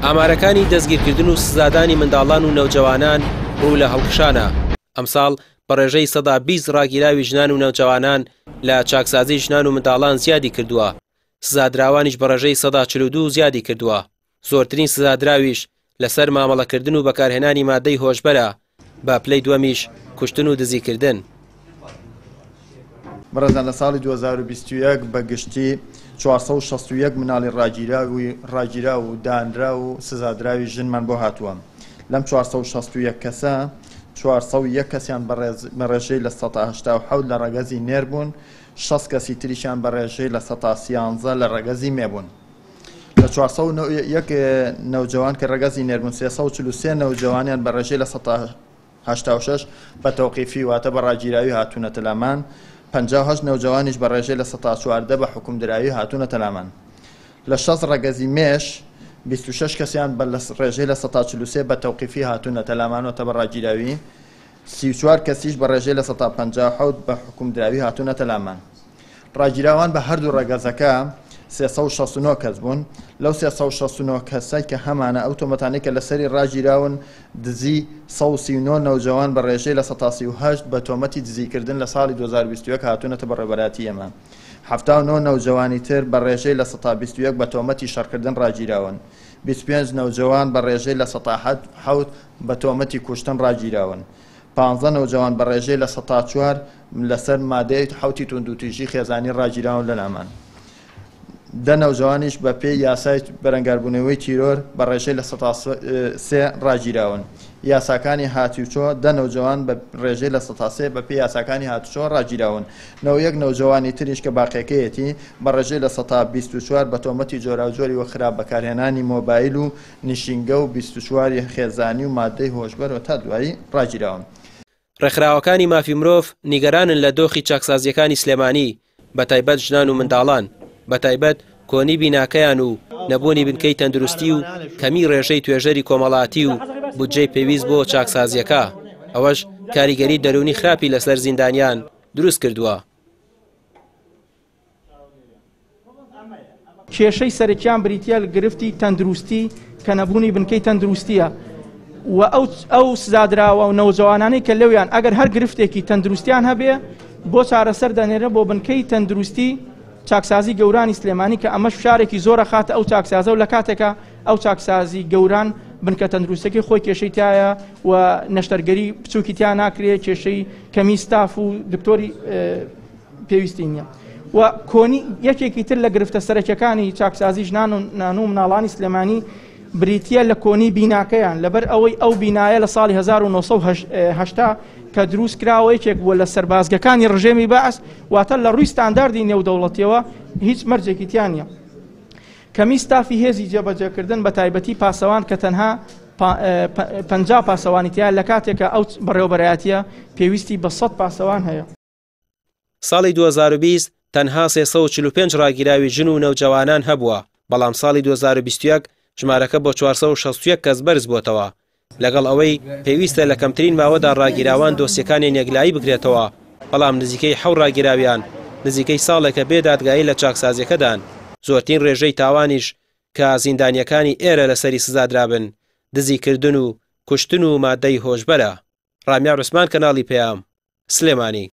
ئامارەکانی دەستگیرکردن و سزادانی منداڵان و نەوجەوانان ڕوو لە هەڵکشانە، ئەمساڵ بە ڕێژەی 20% ڕاگیراوی ژنان و نەوجەوانان لە چاکسازی ژنان و منداڵان زیادی کردووە، سزادراوانیش بە ڕێژەی 42% زیادی کردووە. زۆرترین سزادراویش لەسەر مامەڵەکردن و بەکارهێنانی مادەی هۆشبەرە، بە پلەی دووەمیش کوشتن و دزیکردن. بەڕێزان لە ساڵی 2021 بە گشتی 461 مناڵی ڕاگیراو و دانراو و سزادراوی ژنمان بۆ هاتووە. لەم 461 کەسە 401 کەسیان بە ڕێژەی 87% لە ڕەگەزی نێر بوون، 60 کەسی تریشیان بە ڕێژەی 13% لە ڕەگەزی مێ بوون. لە 401 نەوجەوان کە ڕەگەزی نێر بوون، 343 نەوجەوانیان بە ڕێژەی 86% بە تەوقیفی واتە بە ڕاگیراوی هاتوونەتە لامان، 58 نەوجەوانیش بە ڕێژەی 14% بە حوکمدراوی هاتوونەتە لامان. لە 60 ڕەگەزی مێش 26 کەسیان بە ڕێژەی 43% بە تەوقیفی هاتوونەتە لامان واتە بە ڕاگیراوی، 34 کەسیش بە ڕێژەی 57% بە حوکمدراوی هاتوونەتە لامان. ڕاگیراوان بە هەردوو ڕەگەزەکە 369 کەس بوون. لەو 369 کەسای کە هەمانە ئەو تۆمەتانەی کە لەسەری ڕاگیراون دزی 139 نەوجەوان بە ڕێژەی 38% بە تۆمەتی دزیکردن لە ساڵی 2021 هاتوونەتە بەڕێوەبەرایەتی ئێمە. 79 نەوجەوانی تر بە ڕێژەی 21% بە تۆمەتی شەڕکردن ڕاگیراون. 25 نەوجەوان بە ڕێژەی 7% بە تۆمەتی کوشتن ڕاگیراون. 15 نەوجەوان بە ڕێژەی 4% لەسەر مادەی حوتی توندوتیژی خێزانی ڕاگیراون لە لامان. 10 نەوجەوانیش بە پێی یاسای بەرەنگاربوونەوەی تیرۆر بە ڕێژەی 3% ڕاگیراون. یاساکانی هاتوچۆ 10 نەوجەوان بە ڕێژەی 3% بە پێی یاساکانی هاتوچۆ ڕاگیراون. 91 نەوجەوانی تریش کە باقیەکەیەتی بە ڕێژەی 24% بە تۆمەتی جۆراوجۆری وە خراپ بەکارهێنانی مۆبایل و نشینگە و 24 خێزانی و مادەی هۆشبەر و تا دوایی ڕاگیراون. ڕێکخراوەکانی مافی مرۆڤ نیگەرانن لە دۆخی چاکسازیەکانی سلێمانی، بە تایبەت ژنان و منداڵان، بە تایبەت کۆنی بیناکەیان و نەبوونی بنکەی تەندروستی و کەمی ڕێژەی توێژەری کۆمەڵاتی و بودجەی پێویست بۆ چاکسازیەکە، ئەوەش کاریگەری دەروونی خراپی لەسەر زیندانیان دروست کردووە. کێشەی سەرەکیان بریتیە لە گرفتی تەندروستی کە نەبوونی بنکەی تەندروستیە و ئەو سزادراوە و نەوجەوانانەی کە لەویان ئەگەر هەر گرفتێکی تەندروستیان هەبێ بۆ چارەسەر دەنێرە بۆ بنکەی تەندروستی چاکسازی گەورانی سلێمانی کە ئەمەش فشارێکی زۆرە خاتە ئەو چاکسازە و لە کاتێکە ئەو چاکسازی گەوران بنکە تەندروستەکەی خۆی کێشەی تایە و نەشتەرگەری بچووکی تیا ناکرێت، کێشەی کەمی ستاف و دکتۆری پێویستی نییە. و کۆنی یەکێکی تر لە گرفتە سەرەکیەکانی چاکسازی ژنان و نان و مناڵانی سلێمانی بریتیە لە کۆنی بیناکەیان، لەبەر ئەوەی ئەو بینایە لە ساڵی 1980 کە دروست کراوە یەکێک بووە لە سەربازگەکانی ڕژێمی بەعس، واتە لە ڕووی ستانداردی نێودەوڵەتیەوە هیچ مەرجێکی تیا نییە. کەمی ستافی هێزی جێبەجێکردن بە تایبەتی پاسەوان کە تەنها 50 پاسەوانی تیا لە کاتێکە ئەو بەڕێوەبەرایەتیە پێویستی بە 100 پاسەوان هەیە. ساڵی 2020 تەنها 345 ڕاگیراوی ژن و نەوجەوانان هەبووە، بەڵام ساڵی 2021 ژمارەکە بۆ 461 کەس بەرز بۆتەوە. لەگەڵ ئەوەی پێویستە لە کەمترین ماوەدا ڕاگیراوان دۆسیەکانیان یەکلایی بکرێتەوە، بەڵام نزیکەی 7 ڕاگیراویان نزیکەی ساڵێکە بێ دادگایی لە چاکسازیەکەدان. زۆرترین ڕێژەی تاوانیش کە زیندانیەکانی ئێرە لەسەری سزادرابن دزیکردن و کوشتن و مادەی هۆشبەرە. ڕامیار عوسمان، کەناڵی پەیام، سلێمانی.